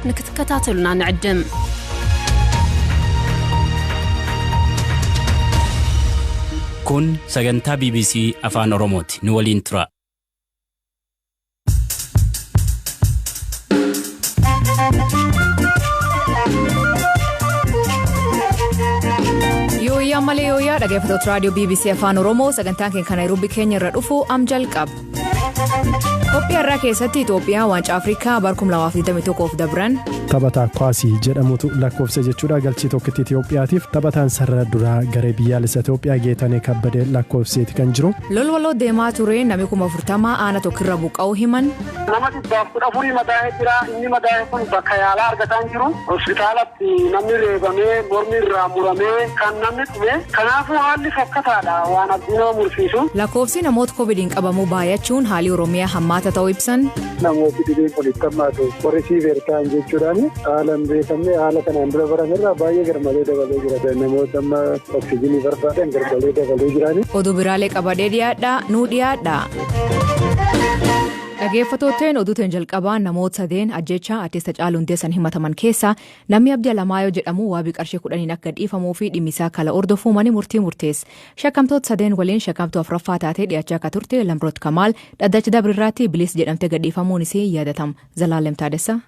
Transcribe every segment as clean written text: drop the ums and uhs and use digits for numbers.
ንክትከታተሉና ንዕድም። Kun sagantaa BBC Afaan Oromooti. Nu waliin tura. Yooyyaa malee yooyyaa, dhaggeeffattoota raadiyoo BBC Afaan Oromoo, sagantaan keenya kan Naayiroobii keenya irra dhufu am jalqaba. Qophii har'aa keessatti Itoophiyaan waancaa Afrikaa bara 2021f dabran. Taphataa Kwaasii jedhamutu lakkoofse jechuudha galchii tokkitti Itoophiyaatiif. Taphataan sarara duraa garee biyyaalessa Itoophiyaa Geetanee Kabbadee lakkoofseeti kan jiru. Lol waloo deemaa ture namni 40,000 aana tokkorra buqqa'uu himan. Nama 114 madaa'ee jira. Inni madaa'e kun bakka yaalaa argataa hin jiru. Hospitaalatti namni reebamee, mormi irraa muramee kan namni dhume. Kanaafuu haalli fokkataadha, waan abdii nama mursiisu. Lakkoofsi namoota Covidiin qabamuu baay'achuun haalli Oromiyaa hammaata ta'uu ibsan. Namooti dhibeen kun itti hammaatu warri severe ta'an jechuudhaan haala hin beekamne, haala kanaan dura baramerraa baay'ee garmalee dabalee jira. Namoota amma oksijiinii barbaadan garmalee dabalee jirani. Oduu biraalee qabadee dhiyaadha, nuu dhiyaadha. Dhaggeeffattootteen, oduuteen jalqabaa namoota sadeen ajjeechaa artist Hacaaluu Hundeessan himataman keessaa namni Abdii Alamaayyoo jedhamu waabii qarshii 10n akka dhiifamuu fi dhimmisaa kala hordofuu mani murtii murteesse. Shakkamtoota sadeen waliin shakkamtuu afuraffaa taatee dhiyaachaa akka turte Lamroot Kamaal dhaddacha dabrirraatti bilis jedhamtee gadhiifamuun isii yaadatama. Zalaalem Taadessaa.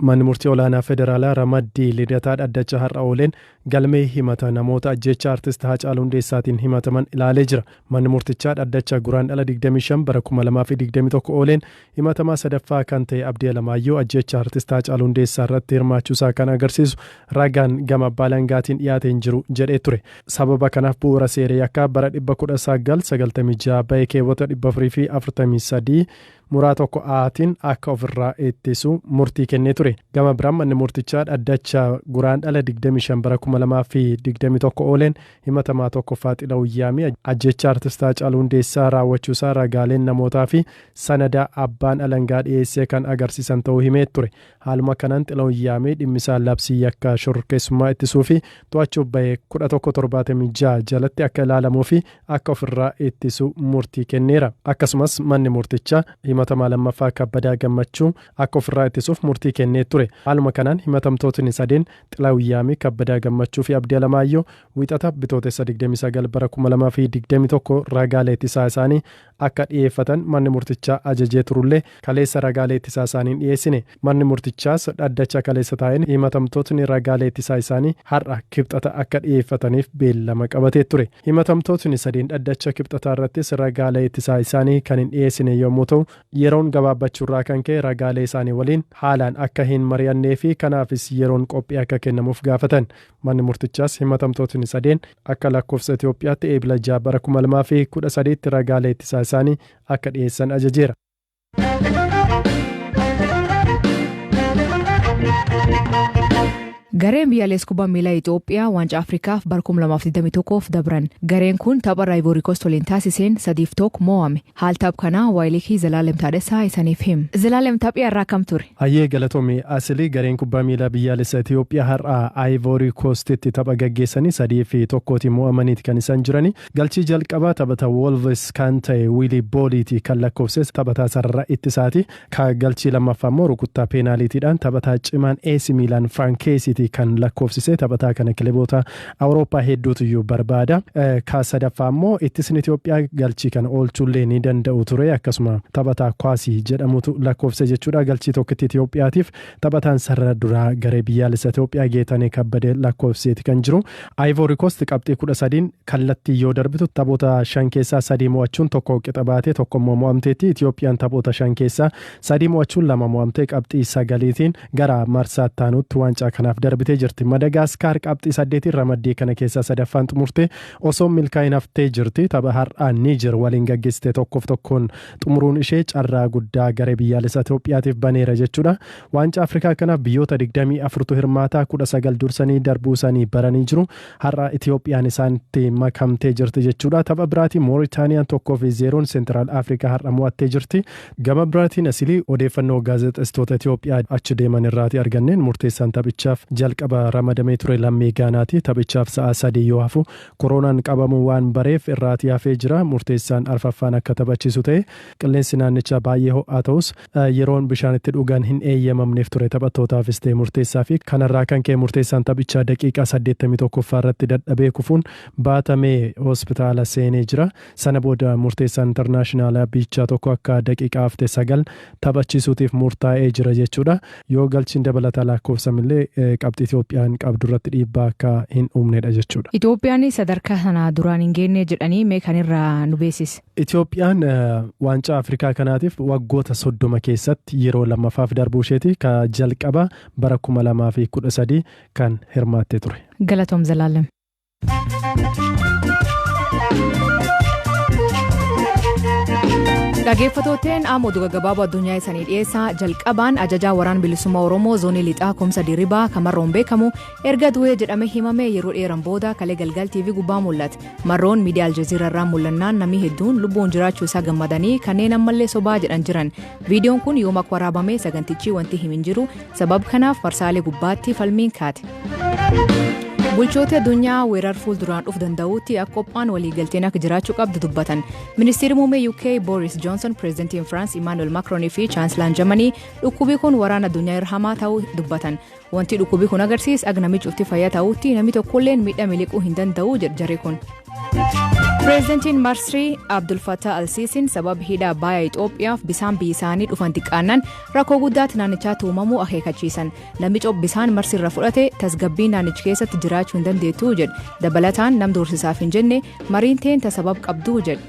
Manni murtii olaanaa federaalaa ramaddii Lidataa dhaddacha har'a ooleen galmee himata namoota ajjeechaa artist Haacaaluu Hundeessaatiin himataman ilaalee jira. Manni murtichaa dhaddacha Guraandhala 25 bara 2021 ooleen himatamaa sadaffaa kan ta'e Abdii Alamaayyoo ajjeechaa artist Haacaaluu Hundeessaa irratti hirmaachuusaa kan agarsiisu ragaan gama abbaa alangaatiin dhiyaate hin jiru jedhee ture. Sababa kanaaf bu'uura seera yakkaa bara 1996 bahee keewwata 443 muraa 1 aatiin akka ofirraa ittisu murtii kennee ture. Gama biraan manni murtichaa dhaddacha Guraandhala 25 bara 2021 ooleen himatamaa tokkoffaa Xilahun Yaamii ajjeechaa artist Haacaaluu Hundeessaa raawwachuusaa ragaaleen namootaa fi sanada abbaan alangaa dhiyeessee kan agarsiisan ta'uu himee ture. Haaluma kanaan Xilahun Yaamii dhimmisaa labsii yakka shororkeessummaa ittisuu fi to'achuuf bahe 1176 jalatti akka ilaalamuu fi akka ofirraa ittisu murtii kenneera. Akkasumas manni murtichaa himatamaa lammaffaa Kabbadaa Gammachuu akka ofirraa ittisuuf murtii kennee ture. Haaluma kanaan himatamtootni sadeen Xilahun Yaamii, Kabbadaa Gammachuu fi Abdii Alamaayyoo Wixata Bitootessa 29 bara 2021 ragaalee ittisaa isaanii akka dhiyeeffatan manni murtichaa ajajee turullee kaleessa ragaalee ittisaa isaanii hin dhiyeessine. Manni murtichaas dhaddacha kaleessa taa'een himatamtootni ragaalee ittisaa isaanii har'a Kibxata akka dhiyeeffataniif beellama qabatee ture. Himatamtootni sadeen dhaddacha Kibxataa irrattis ragaalee ittisaa isaanii kan hin dhiyeessine yommuu ta'u, yeroon gabaabbachuurraa kan ka'e ragaalee isaanii waliin haalaan akka hin mari'annee fi kanaafis yeroon qophii akka kennamuuf gaafatan. Manni murtichaas himatamtootni sadeen akka lakkoofsa Itoophiyaatti Eebila 6 bara 2013tti ragaalee ittisaa isaanii akka dhiyeessan ajajeera. Gareen biyyaalessa kubbaa miilaa Itoophiyaa waancaa Afrikaaf bara 2021f dabran. Gareen kun tapha Ivory Coast waliin taasiseen 3-1 mo'ame. Haal tapha kanaa Waayilikii Zalaalem Taadessaa isaniif him. Zalaalem, taphii har'aa kam ture? Hayyee, galatoomi Asilii. Gareen kubbaa miilaa biyyaalessa Itoophiyaa har'a Ivory Coastitti tapha gaggeessanii 3-1tiin mo'amaniiti kan isaan jirani. Galchii jalqabaa taphata Wolves kan ta'e Wiilii Booliiti kan lakkoofses, taphataa sarara ittisaati. Ka galchii lammaffaa immoo rukuttaa peenaaliitiidhaan taphataa cimaan AC Milan Frank Keesiiti kan lakkoofsise. Taphataa kana kilaboota Awurooppaa hedduutu iyyuu barbaada. Ka sadaffaa immoo ittisni Itoophiyaa galchii kana oolchullee ni danda'u ture. Akkasuma taphataa Kwaasii jedhamutu lakkoofse jechuudha. Galchii tokkitti Itoophiyaatiif taphataan sarara duraa garee biyyaalessa Itoophiyaa Geetanee Kabbadee lakkoofseeti kan jiru. Ivory Coast qabxii 13n kallattii yoo darbitu, taphoota shan keessaa sadii mo'achuun tokko qixa baatee tokko immoo mo'amteetti. Itoophiyaan taphoota shan keessaa sadii mo'achuun lama mo'amtee qabxii sagaliitiin gara marsaa itti waancaa kanaaf darbitee jirti. Madagaskaar qabxii 8n ramaddii kana keessaa sadaffaan xumurte osoo milkaa'in haftee jirti. Tapha har'aa Niijer waliin gaggeessite 1-1n xumuruun ishee carraa guddaa garee biyyaalessa Itoophiyaatiif baneera jechuudha. Waancaa Afrikaa kanaaf biyyoota 24tu hirmaataa, 19 dursanii darbuu isaanii baranii jiru. Har'a Itoophiyaan isaanitti makamtee jirti jechuudha. Tapha biraatiin Mooritaaniyaan 1-0n Seentiraal Afrikaa har'a mo'attee jirti. Gama biraatiin, Asilii, odeeffannoo gaazexeessitoota Itoophiyaa achi deeman irraati arganneen murteessaan taphichaaf jalqaba. Jalqaba ramadamee ture lammii Gaanaati. Taphichaaf sa'a 3 yoo hafu koronaan qabamuu waan bareef irraatii hafee jira. Murteessaan arfaffaan akka taphachiisu ta'e. Qilleensi naannichaa baay'ee ho'aa ta'us, yeroon bishaan itti dhugan hin eeyyamamneef ture taphattootaafis ta'e murteessaa fi kanarraa kan ka'e murteessaan taphichaa daqiiqaa 81ffaa irratti dadhabee kufuun baatamee hospitaala seenee jira. Sana booda murteessaan intarnaashinaalaa biichaa tokko akka daqiiqaa hafte 9 taphachiisuutiif murtaa'ee jira jechuudha. Yoo galchiin dabalataa lakkoofsamillee, qabxii Itoophiyaan qabdu irratti dhiibbaa akka hin uumnedha jechuudha. Itoophiyaan sadarkaa sana duraan hin geenne jedhanii, mee kanirraa nu beeksise. Itoophiyaan waancaa Afrikaa kanaatiif waggoota 30 keessatti yeroo lammaffaaf darbuu isheeti, ka jalqaba bara 2013 kan hirmaattee ture. Galatoom, Zalaalem. Dhaggeeffattooteen, amma oduu gaggabaaboo addunyaa isanii dhiyeessaa. Jalqabaan, ajajaa Waraana Bilisummaa Oromoo zoonii lixaa Kumsa Diribaa kamarroon beekamu erga du'ee jedhame himame yeroo dheeran booda kalee galgal TV gubbaa mul'ate. Marroon miidiyaa Aljazeera irraa mul'annaan namni hedduun lubbuun jiraachuu isaa gammadanii, kanneen ammallee sobaa jedhan jiran. Viidiyoon kun yoom akka waraabame sagantichi wanti himin jiru. Sabab kanaaf marsaalee gubbaatti falmiin kaate. Bulchoota addunyaa weerar fuulduraan dhufuu danda'utti akka qophaan waliigalteen akka jiraachuu qabdu dubbatan. Ministeerri muummee UK Boris Johnson, pireezidantiin France Emmanuel Macron fi Chaansilaan Germany dhukkubi kun waraana addunyaa irra hamaa ta'uu dubbatan. Wanti dhukkubi kun agarsiis akka namichi cufti fayyaa ta'utti namni tokkolleen miidhaa miliquu hin danda'u jedhu jarri kun. Pireezidantiin Masrii Abdul Fattah Al-Siisiin sababa hidha Abbayaa Itoophiyaaf bisaan biyya isaanii dhufan xiqqaannan rakkoo guddaatti naannichaatti uumamuu akeekachiisan. Namichi bisaan Masriirra fudhate tasgabbiin naannicha keessatti jiraachuu hin dandeettu jedhu. Dabalataan, nam doorsisaaf hin jenne, mariin teenta sabab qabdu jedhu.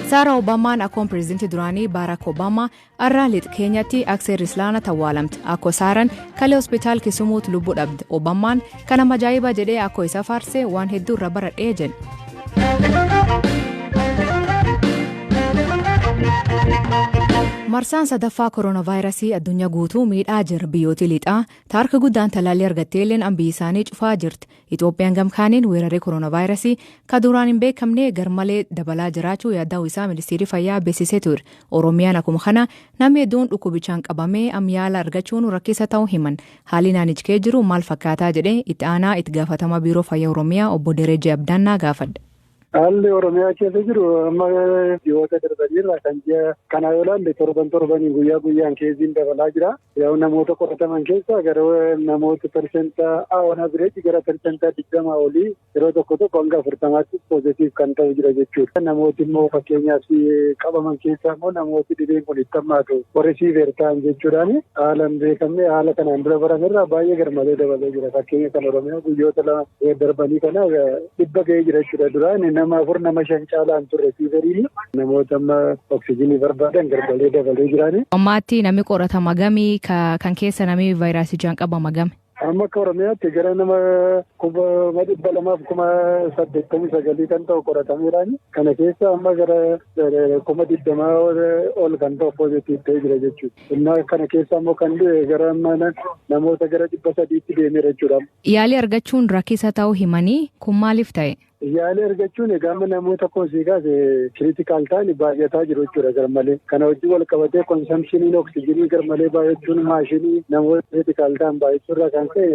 Saara Obamaan akkoon pireezidantii duraanii Barack Obama har'a lixa Keenyatti akka seerri Islaana tawwaalamte. Akkoo Saaraan kalee hospitaal Kisumuutti lubbuu dhabde. Obamaan kana ajaa'iba jedhee akkoo isa faarsee, waan hedduu irra baradhee jedhe. Marsaan sadaffaa kooronaavaayirasii addunyaa guutuu miidhaa jira. Biyyooti lixaa taarka guddaan talaallii argatteelleen biyyi isaanii cufaa jirti. Itoophiyaan gamkaaniin weeraree kooronaavaayirasii ka duraan hin beekamne garmalee dabalaa jiraachuu yaadda'uu isaa ministeerri fayyaa beeksisee ture. Oromiyaan akkuma kana namni hedduun dhukkubichaan qabamee am yaala argachuun rakkisa ta'uu himan. Haalli naannichi kee jiru maal fakkaataa jedhee itti aanaa itti gaafatamaa biiroo fayyaa Oromiyaa obbo Dereejee Abdaannaa gaafadha. Haalli Oromiyaa keessa jiru amma ji'oota darbaniirra kan ji'a kana yoo ilaalle, torban torbanii, guyyaa guyyaan keeziin dabalaa jira. Yoo namoota qorataman keessaa gara namoota persentaa on average gara 20% olii, yeroo tokko tokko hanga 40tti positive kan ta'u jira jechuudha. Namooti immoo fakkeenyaaf qabaman keessaa immoo namooti dhibeen kun itti hammaatu, warri severe ta'an jechuudhaan, haala hin beekamne, haala kanaan dura baramerraa baay'ee garmalee dabalee jira. Fakkeenya kan Oromiyaa guyyoota 2 darbanii kana 100 ga'ee jira jechuudha. Duraan nama afur, nama shan caalaan turre severeiin. Namoota amma oksijiinii barbaadan garmalee dabalee jiraani. Ammaatti namni qoratama gamii, kan keessa namni vaayirasichaan qabama gami? Amma akka Oromiyaatti gara nama 289,089 kan ta'u qoratameeraani. Kana keessa amma gara 20,000 ol kan ta'u positive ta'ee jira jechuudha. Innaa kana keessa immoo kan du'e gara mana namoota gara 300tti deemeera jechuudha. Yaalii argachuun rakkisa ta'uu himanii, kun maaliif ta'e? Yaalii argachuun egaa amma namoota koosii kaase critical ta'an baay'ataa jiru jechuudha garmalee. Kana wajjin wal qabatee consumptioniin oksijiinii garmalee baay'achuun, maashinii namoota critical ta'an baay'achuurraa kan ka'e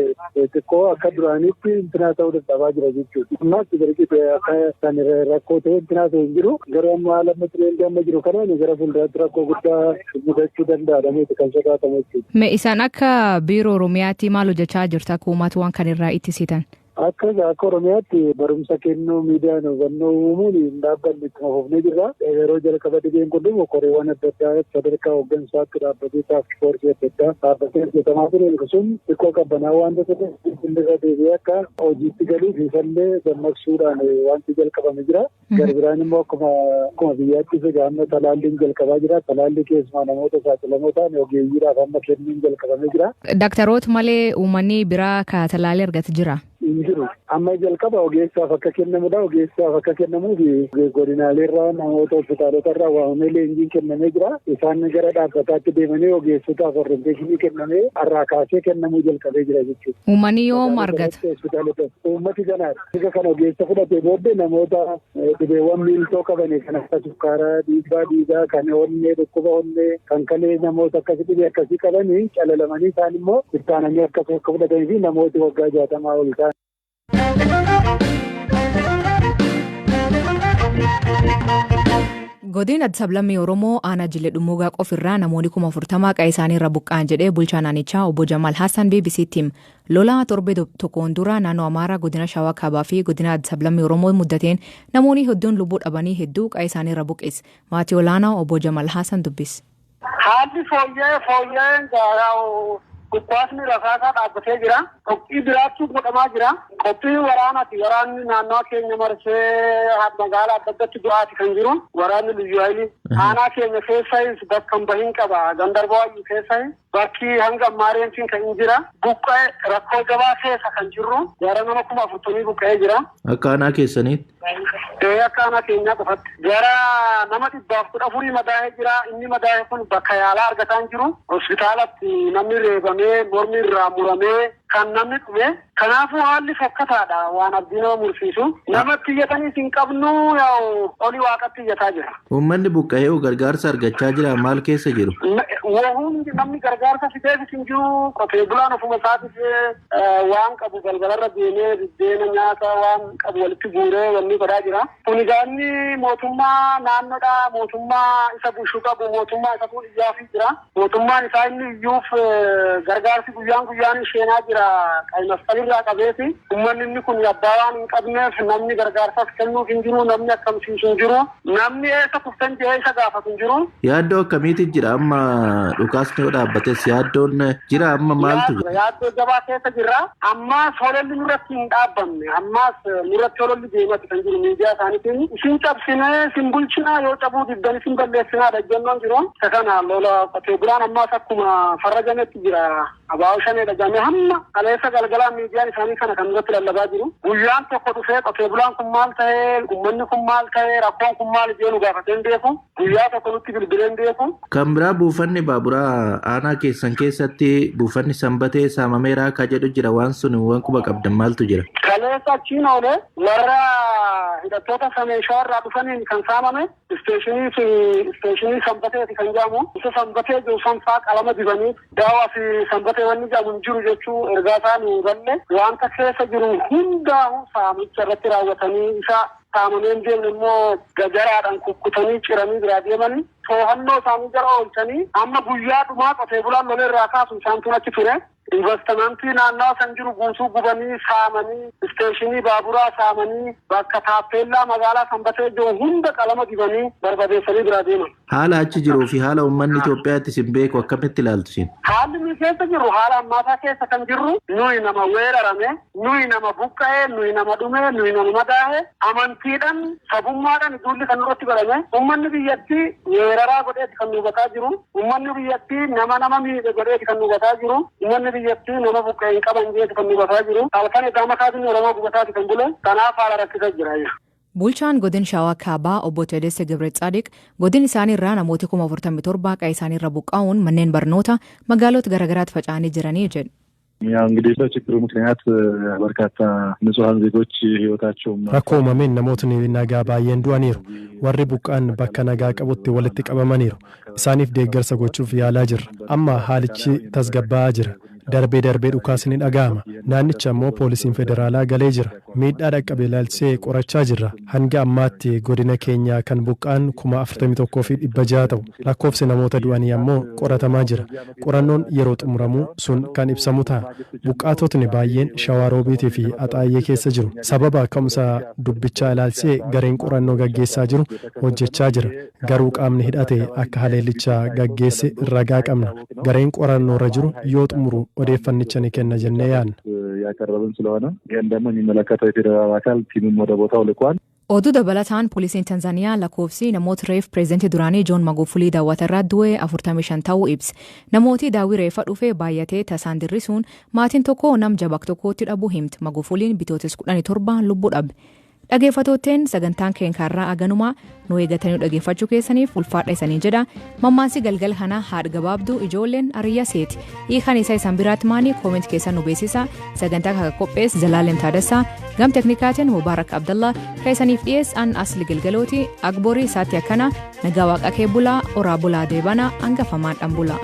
xiqqoo akka duraaniitti intinaa ta'uu dadhabaa jira jechuudha. Ammaatti birqite akka kan rakkoo ta'e intinaa ta'e hin jiru. Garuu amma haala amma trendii amma jiru kanaan gara fuulduraatti rakkoo guddaa mudachuu danda'adhameeti kan sodaatamu jechuudha. Mee isaan akka biiroo Oromiyaatti maal hojjechaa jirtu akka uummata waan kan irraa ittisitan? Akka Oromiyaatti barumsa kennuu, miidiyaan hubannoo uumuun hin dhaabbanne, ittuma fufnee jirra. Yeroo jalqaba dhibeen kun dhufu koreewwan adda addaa sadarkaa hooggansaatti dhaabbatee, task forceii adda addaa dhaabbatee hojjetamaa ture. Sun xiqqoo qabbanaa waanta ta'eef irra deebi'ee akka hojiitti galuuf isallee dammaqsuudhaan wanti jalqabame jira. Gara biraan immoo akkuma biyyaattis egaa amma talaalliin jalqabaa jira. Talaallii keessumaa namoota saaxilamoo ta'an ogeeyyiidhaaf amma kennuun jalqabamee jira. Daktaroota malee uummanni biraa ka talaallii argate jira? Hin jiru. Amma jalqaba ogeessaaf akka kennamudha. Ogeessaaf akka kennamuuf godinaalee irraa namoota hospitaalota irraa waamamee leenjiin kennamee jira. Isaan gara dhaabbataatti deemanii ogeessotaaf orientation kennamee har'aa kaasee kennamuu jalqabee jira jechuudha. Uummanni yoom argata? Uummati ganaadha. Erga kan ogeessa fudhatee booddee namoota dhibeewwan miiltoo qabanii kan akka sukkaaraa, dhiibbaa dhiigaa, kan onnee, dhukkuba onnee, kan kalee namoota akkasii dhibee akkasii qabanii calalamanii isaan immoo ittaananii akkasii akka fudhatanii fi namooti waggaa 60 ol ta'an. Godina Sablammii Oromoo aanaa Jilee Dhummuugaa qofirraa namoonni 40,000 qa'ee isaanii irra buqqa'an jedhee bulchaa naannichaa obbo Jamaal Hassan BBC'tti hime. Lola torbee tokkoon dura naannoo Amaaraa godina Shawaa Kaabaa fi godina Sablammii Oromoo muddateen namoonni hedduun lubbuu dhabanii hedduu qa'ee isaanii irra buqqise. Maatii olaanaa obbo Jamaal Hassan dubbise. Haalli fooyya'ee fooyya'een dhukaasni rasaasaa dhaabbatee jira. Qophii biraattu godhamaa jira. Qophii waraanaati. Waraanni naannoo keenya marsee magaalaa adda addaatti du'aati kan jiru. Waraanni Liyyuu Hayilii. Aanaa keenya keessas bakka hin bahin qaba. Gandarboo Hayyuu keessas bakki hanga ammaareentiin kan hin jira. Buqqa'ee rakkoo jabaa keessa kan jirru. Gara nama 40,000 buqqa'ee jira. Akka aanaa keessaniitti? Akka aanaa keenyaa qofatti. Gara nama 114 madaa'ee jira. Inni madaa'e kun bakka yaalaa argataa hin jiru. Hospitaalatti namni reebamee, mormi irraa muramee kan namni dhume. Kanaafuu haalli fokkataadha waan abdii nama mursiisu. Namatti iyyataniis hin qabnu, yaa'u olii waaqatti iyyataa jira. Uummanni buqqa'ee gargaarsa argachaa jira, maal keessa jiru? Hundi namni gargaarsa fideefis hin jiru. Qotee bulaan ofuma isaatiif waan qabu galgalarra deemee biddeena nyaata waan qabu walitti guuree wanni godhaa jira. Kun egaa mootummaa naannoodha. Mootummaa isa bulchuu qabu mootummaa isatu iyyaafii jira. Mootummaan isaa inni iyyuuf gargaarsi guyyaan guyyaan isheenaa jira. Qaymasqalirraa qabeeti. Uummanni inni kun abbaa waan hin qabneef namni gargaarsas kennuuf hin jiru. Namni akkamsiisu hin jiru. Namni eessa kuftan jedhee isa gaafatu hin jiru. Yaaddoo akkamiitu jira amma dhukaasni yoo dhaabbates yaaddoon jira amma maaltu jira? Yaaddoo jabaa keessa jirra. Ammaas hololli nurratti hin dhaabbanne. Ammaas nurratti hololli deemati kan jiru miidiyaa isaaniitiin. Isin cabsinee isin bulchinaa yoo cabuu diddan isin balleessinaa dhaggennoon jiru. Isa kana lola qotee bulaan ammaas akkuma farrajametti jira. Abaa'oo shanee dhagame hamma kaleessa galgalaa miidiyaan isaanii kana kan nurratti lallabaa jiru. Guyyaan tokko dhufee qotee bulaan kun maal ta'ee, uummanni kun maal ta'ee, rakkoon kun maal ijee nu gaafatee hin beeku. Guyyaa tokko nutti bilbilee hin beeku. Kan biraa buufanni baaburaa aanaa keessan keessatti buufanni sanbatee saamameera akka jedhu jira, waan sun waan quba qabdan maaltu jira? Kaleessa achiin oole warra hidhattoota sameen shawarraa dhufaniin kan saamame isteeshinii sanbateeti kan jedhamu. Isa sanbatee jiru sanfaa qalama dibanii daawaa fi sanbatee wanni jedhamu hin jiru jechuu ergaa isaa nu galle wanta keessa jiru hundaa'u saamicha irratti raawwatanii isa saamamee hin deemne immoo gajaraadhaan kukkutanii ciranii biraa deemanii to'annoo isaanii jala oolchanii amma guyyaa dhumaa qotee bulaan lola irraa kaasu isaan tun achi ture. Investimentii naannawaa san jiru guutuu gubanii saamanii isteeshinii baaburaa saamanii bakka taappeellaa magaalaa sanbatee jiru hunda qalama dibanii barbadeessanii biraa deeman. Haala achi jiruu fi haala uummanni Itoophiyaatti isin beeku akkamitti ilaaltu isin? Haalli nuyi keessa jirru haala ammaataa keessa kan jirru nuyi nama weerarame, nuyi nama buqqa'e, nuyi nama dhume, nuyi nama madaa'e, amantiidhaan sabummaadhaan duulli kan nurratti godhame uummanni biyyattii weeraraa godheeti kan nu hubataa jiru, uummanni biyyattii nama nama miidhe godheeti kan nu hubataa jiru, uummanni biyyattii nama buqqa'e hin qaban jeeti kan nu hubataa jiru. Halkan egaa makaatiin Oromoo gubataati kan bule kanaaf haala rakkisa jira. Bulchaan godin Shawaa Kaabaa obbo Tedesse Gibretsaadiq godin isaanii irraa namooti 47,000 qa'ee isaanii irra buqqa'uun manneen barnoota magaalota garaagaraatti faca'anii jiranii jedhu. ያው እንግዲህ በችግሩ ምክንያት በርካታ ንጹሐን ዜጎች ህይወታቸውን Rakkoo uumameen namootni nagaa baay'een du'aniiru. Warri buqqaan bakka nagaa qabutti walitti qabamaniiru. Isaaniif deeggarsa gochuuf yaalaa jirra. Amma haalichi tasgabbaa'aa jira. Darbee darbee dhukaasni dhaga'ama. Naannicha immoo poolisiin federaalaa galee jira. Miidhaa dhaqqabe ilaalchisee qorachaa jirra. Hanga ammaatti godina keenyaa kan buqqaan 41,600 ta'u. Lakkoofsi namoota du'anii ammoo qoratamaa jira. Qorannoon yeroo xumuramuu sun kan ibsamu ta'a. Buqqaatotni baay'een Shawaa Roobiitii fi Axaayyee keessa jiru. Sababa ka'umsa dubbichaa ilaalchisee gareen qorannoo gaggeessaa jiru hojjechaa jira. Garuu qaamni hidhate akka haleellichaa gaggeesse ragaa qabna. Gareen qorannoo irra jiru yoo xumuru odeeffannicha ni kenna jennee yaadna. ያቀረብን ስለሆነ ይህን ደግሞ የሚመለከተው የፌዴራል አካል ቲምም ወደ ቦታው ልኳል። Oduu dabalataan, poolisiin Tanzaaniyaa lakkoofsi namoota reef pireezidantii duraanii Joon Magufulii daawwatarraa du'e 45 ta'uu ibse. Namooti daawwii reeffa dhufe baay'atee tasaan dirrisuun maatiin tokko nam jabak tokkotti dhabuu himti. Magufuliin Bitootessa 17 lubbuu dhabe. Dhageeffattootteen, sagantaan keenkarraa aganumaa. Nu eegatanii dhageeffachuu keessaniif ulfaadha isanii jedha. Mammaansi galgal kana "Haadha gabaabduu ijoolleen ariyya seeti." Hiikan isaa isaan biraatti maanii? Comment keessan nu beeksisa. Sagantaa kaka qophees Zalaalem Taadassaa, gam teknikaatiin Mubaarak Abdallah, keessaniif dhiyees an Asli Galgalooti. Akborii isaatti akkana nagaa waaqa kee bulaa, oraa bulaa, deebana hangafamaan dhan bulaa.